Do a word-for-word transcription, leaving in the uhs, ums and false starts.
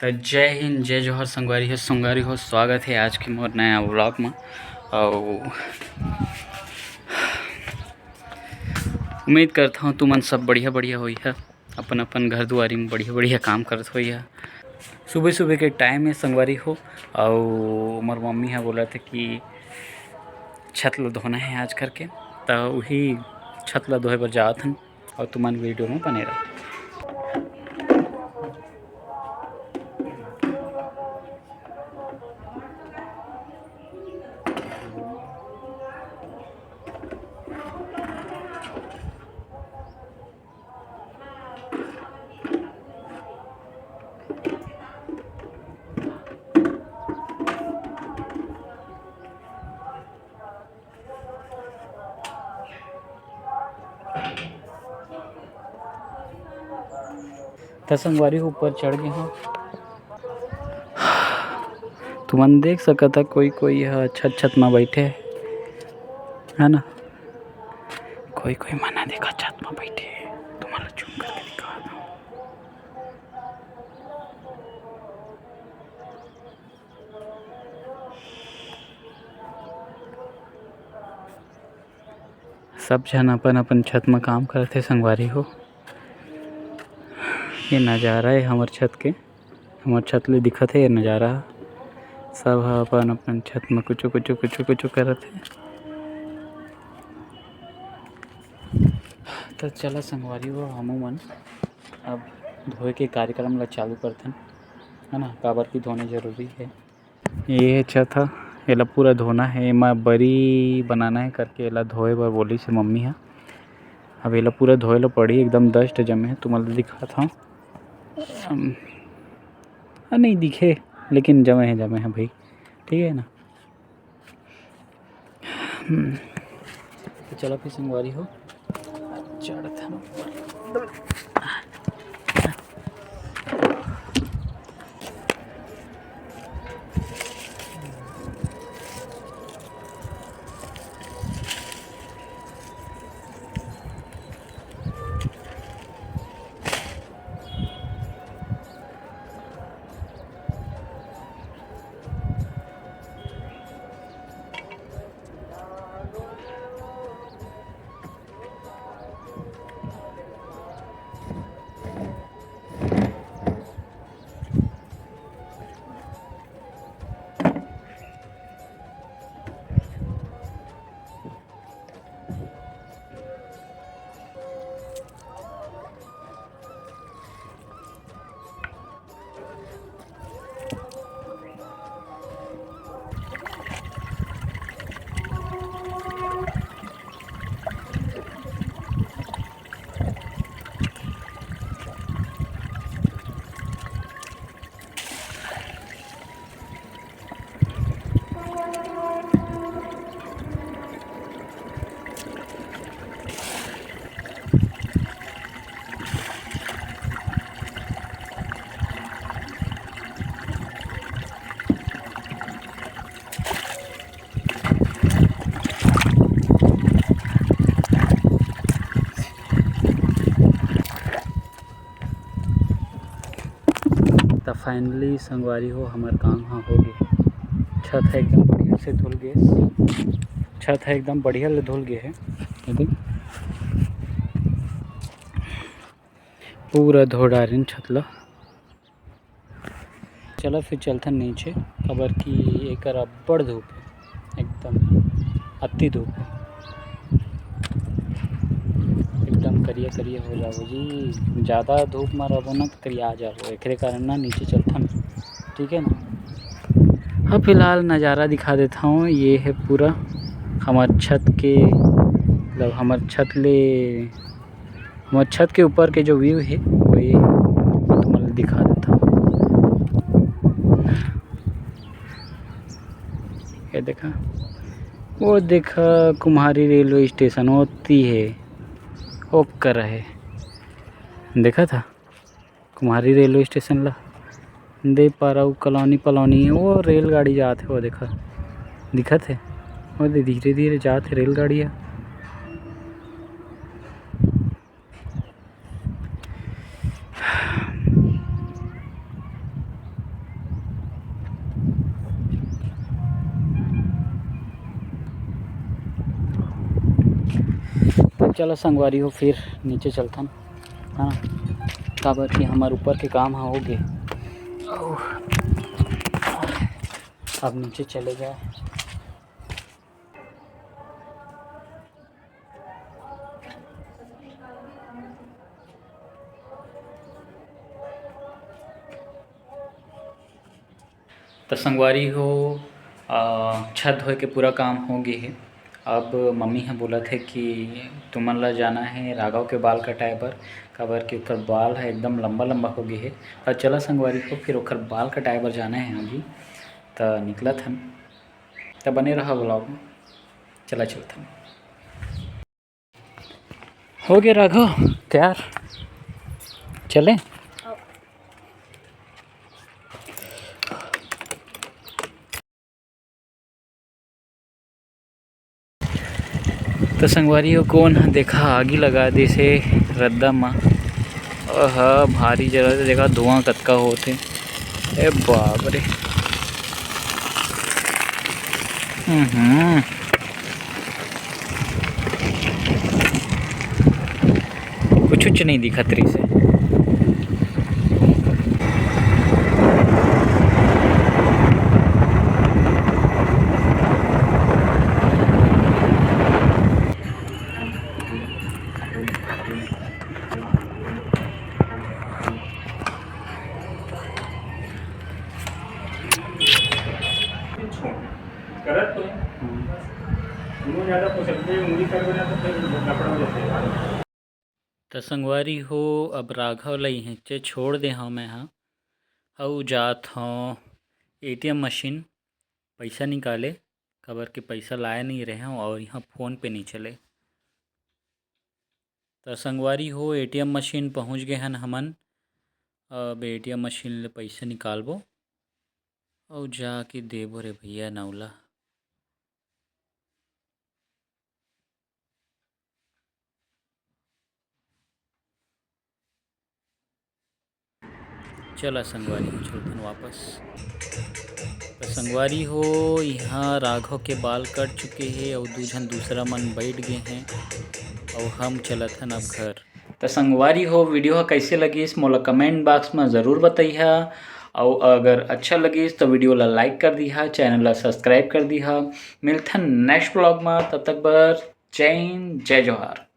त जय हिंद, जय जोहार संगवारी हो, संगवारी हो, स्वागत हे आज के मोर नया vlog म। अउ उम्मीद करत हौं तुमन सब बढ़िया बढ़िया होइहा, अपन अपन घर दुआरी म बढ़िया बढ़िया काम करत होइहा। सुबह सुबह के time हे संगवारी हो, अउ मोर मम्मी ह बोलत हे कि छत ल धोना हे आज करके, त उही छत ल धोए बर जात हन। अउ तुमन video में बने रहो। त संगवारी हो, ऊपर चढ़ गे हौं। तुमन देख सकत ह, कोई कोई ह छत छत म बइठे हे, है ना? कोई कोई मन ह देखा छत म बइठे हे, तुमन ल zoom करके दिखा दौं। सब झन अपन अपन छत म काम करत हे संगवारी हो। ये नजारा हे हमर छत के, हमर छत ले दिखत हे ये नजारा। सब ह अपन अपन छत म कुछु कुछु कुछु कुछु करत हे। त चला संगवारी हो, हमू मन अब धोए के कार्यक्रम ला चालू करथन, है ना, काबर कि धोना जरूरी हे। ये छत ह, एला पूरा धोना हे, एमा बरी बनाना हे करके एला धोए बर बोलिस हे मम्मी ह। अब एला पूरा धोए ला पड़ही, एकदम dust जमे हे, तुमन ल दिखात हौं। अम, आ, नहीं दिखे, लेकिन जमे हे, जमे हे भाई, ठीक है ना। हम्म। तो चला फिर संगवारी हो, चढ़त हन ऊपर। त finally संगवारी हो, हमर काम ह हो गे। छत ह एकदम बढ़िया से धुल गे, छत ह एकदम बढ़िया ले धुल गे हे। ये देख, पूरा धो डारेन छत ल। चला फिर चलथन नीचे, काबर कि एकर अब्बड़ धूप हे, एकदम अति धूप हे, एकदम करिया करिया हो जाबो जी। ज़्यादा धूप म रहबो ना त करिया जाबो, एकरे कारण ना नीचे चलथन, ठीक है ना। हाँ, फिलहाल नज़ारा दिखा देत हौं, ये है पूरा हमर छत के, मतलब हमर छत ले हमर छत के ऊपर के जो view हे, वो ये तुमन ल दिखा देत हौं। ये देखा, वो देखा, कुम्हारी railway station ओती हे, ओकर हे, देखा था। कुम्हारी railway station ला दे पारा, उ कॉलोनी पलोनी हे, वो रेलगाड़ी जात हे, वो देखा, दिखत हे, वो दे धीरे धीरे जात हे रेलगाड़ी ह। चला संगवारी हो, फिर नीचे चलथन, हाँ, काबर कि हमर ऊपर के काम ह होगे। अउ अब नीचे चले जाए। त संगवारी हो, अ, छत धोए के पूरा काम हो गे हे। अब मम्मी ह बोलत हे कि तुमन ला जाना हे राघव के बाल कटाए बर, काबर कि ओकर बाल ह एकदम लंबा-लंबा हो गे हे। त चला संगवारी हो, फिर ओकर बाल कटाए बर जाना हे अभी। त निकलत हन, त बने रहा vlog में। चला चलथन। हो गे राघव, तैयार, चले। त संगवारी हो, कोन ह देखा आगी लगा देसे रद्दा म। ओह, भारी जला, देखा धुआं कतका होत हे। ए बाप रे। हम्म। कुछ उच नहीं दिखत रहिस हे। करत तो है। हम्म। दोनों ज्यादा कुछ अपने उंगली कर बना तो फिर लफड़ा हो जाता है। त संगवारी हो, अब राघव ल इहेंचे छोड़ दे हव मैं ह, अउ जात हव एटीएम मशीन पइसा निकाले, काबर के पइसा लाए नइ रहे हव अउ इहाँ फोन पे नइ चले। त संगवारी हो, एटीएम मशीन पहुँच गे हन हमन। अब एटीएम मशीन ले पइसा निकालबो अउ जाके देबो रे भैया नवला। चला संगवारी हो, चलथन वापस। त संगवारी हो, इहाँ राघव के बाल कट चुके हे अउ दू झन दूसरा मन बैठ गे हे अउ हम चलत हन अब घर। त संगवारी हो, वीडियो ह कइसे लगिस, मोला कमेंट बॉक्स म ज़रूर बतइहा, अउ अगर अच्छा लगिस त वीडियो ला लाइक कर दिहा, चैनल ला सब्सक्राइब कर दिहा। मिलथन नेक्स्ट व्लॉग म, तब तक बर जय हिंद, जय जोहार।